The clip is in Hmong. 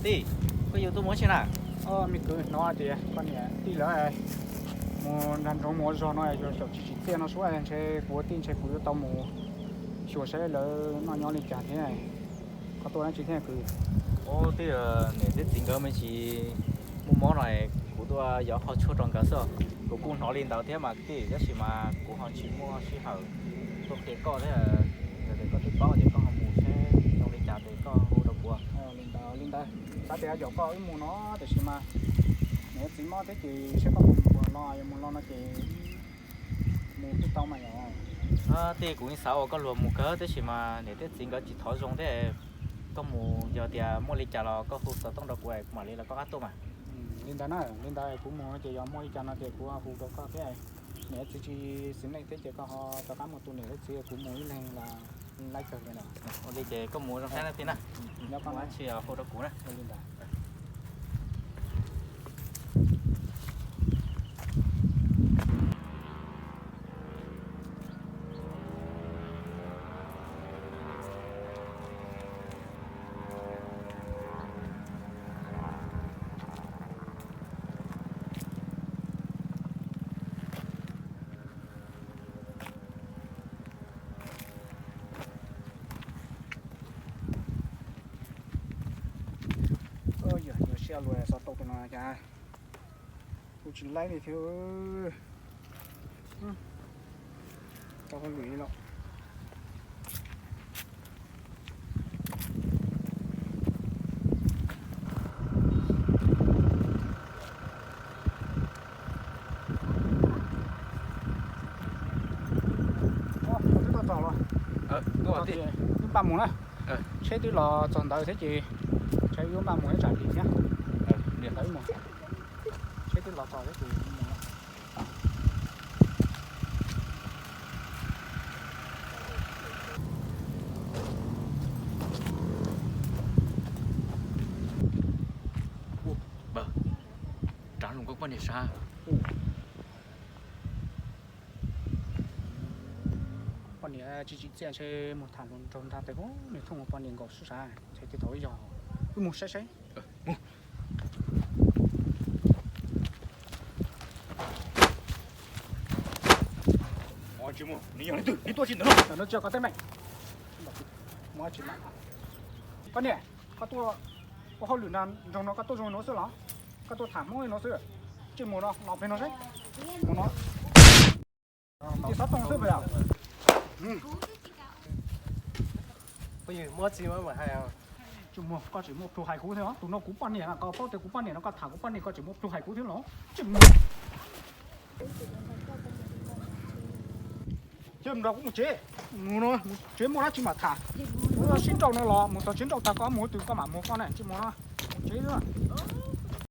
Tij, koj yuav tuaj mus tsi na? Me kwv, hnov tias koj niam tij lawv mus nrog nroog mus ua zog no, yog xyaum tsis tsim txiaj no suab ntshe kuv ua tij ntshe kuv yuav tau mus xyuas saib lawv noj nyob li cas thiab. Koj tuaj dab tsi thiab kwv? Ub, twb yog niam thiab txiv nkawd me ntsis muaj mob no, kuv tuaj yos qhov tshuaj rau nkawd xwb. Kuv kuj hnov li ntawd thiab mas tij, tab sis mas kuv ho tsis muaj sij hawm tuaj qhia koj thiab. Yog tias koj twb paub ces koj ho mus saib zoo li cas ces koj hu rau kuv. Li ntawd, li ntawd, xav tias yog koj wb mus no, tiam sis mas niam txiv mob thiab ces saib koj mus los, yog mus los no ces mus twb tau mas yom. Tij, kuv yeej xav ua koj luag mus kawg, tab sis mas niam thiab txiv nkawd tsis thov zoo thiab. Koj mus yog tias muaj li cas los koj hu xov tooj rau kuv, kuv mam li los koj qab tuaj mas. Li ntawd na, li ntawd kuv mus ces yog muaj li cas no ces kuv hu rau koj thiab. Niam txiv tsis xis neej thiab ces koj ho rov qab mus tu niam thiab txiv, kuv mus ib leeg los laib kawg li na. Ua li ces koj mus zoo saib na tij na. Nyob koj dab tsi hu rau kuv na. Li ntawd. Yog nyuaj siab luag xov tooj tus no cas kuj tsis laib li thiab. Tau hauj lwm li los. Twb tuaj txog los. Wb npaj mus na. Tsheb twb los txog ntawd thiab ces wb npaj mus ib tsam dim thiab. Tsheb twb los txog thiab ces mus. Rov los koj poj niam sab. Poj niam tsis tsim txiaj ntshe mus tham hluas nraug ntag tes, nws thooj poj niam nkaus sab sab ntshe twb tau ib yog. Wb mus saib saib. Tsis mus, nws yog leej twg, nws tuaj tsis ntawm no. Ntawm no tsis yog koj teeb meem. Mus tsis mam. Koj niam, koj tuaj ua hauj lwm nrog no koj tuaj zoo no xwb los? Koj tuaj tham Hmoob no xwb. Tsis mus no, los pem no seb. Mus no. Tsis xov tooj xwb pes. Tsis mus, koj tsis muaj plhus hais kuv thiab os. Tus no kuv poj niam, koj paub tias kuv poj niam no, koj tham kuv poj niam koj tsis muaj plhus hais kuv thiab los? Tsis mus. Ces nrog kuv mus tsev, mus no, mus tsev muaj dab tsi mam tham. Kuv sib nrauj no los mus txog tsev nrauj tag koj mus twg koj mam mus koj na, tsis mus no, mus tsev xwb.